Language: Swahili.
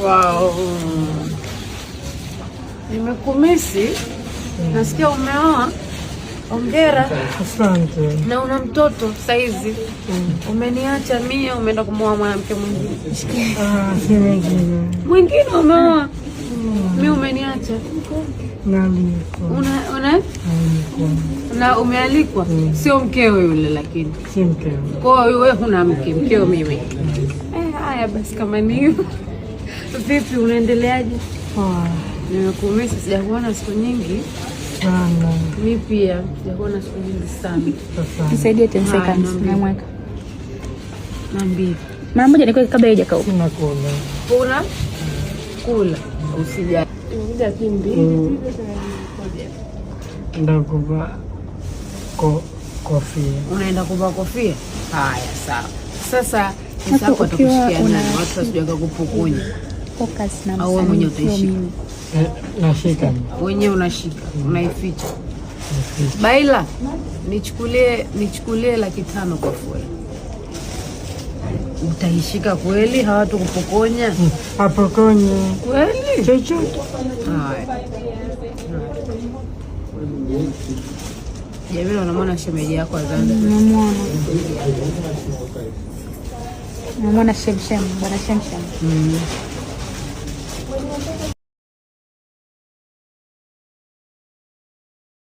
Wow. Nimekumisi. Nasikia umeoa. Hongera. Asante. Na una mtoto saizi. Umeniacha mie, umeenda kumwoa mwanamke mwingine. Ah, si mwingine. Mwingine umeoa. Mi umeniacha. Naalikwa. Una Naalikwa. na umealikwa? Sio mkeo yule lakini. Si mkeo. Kwa hiyo wewe huna mke, mkeo mimi. Eh, haya basi kama ni hivyo. Vipi, unaendeleaje? Poa. Nimekumisi, sijakuona siku nyingi. Sana. Mi pia sijakuona siku nyingi sana. Asante. Nisaidie 10 Haya, seconds. niambie. Namweka. Niambie. Mara moja nikuweke kabla haijakauka. Sina kula. Kuna kula usijali. Ndakuvaa kofia. Unaenda kuvaa kofia? Haya, sawa. Sasa pesa Sasa yako ukiwa atakushikia nani? Watu wasije wakakupokonya. Focus na Au wewe mwenyewe msanii, sio utaishika? mimi. Eh, nashika. Wenyewe unashika, unaificha. Naficha. Baila, nichukulie 500,000 kwa fuela. Utaishika kweli? Hawatakupokonya Apokonye. kweli? Chochote. Haya. Jamila, unamwona shemeji yako wa Zanzibar? Namwona. Namwona Shemshem, bwana Shemshem.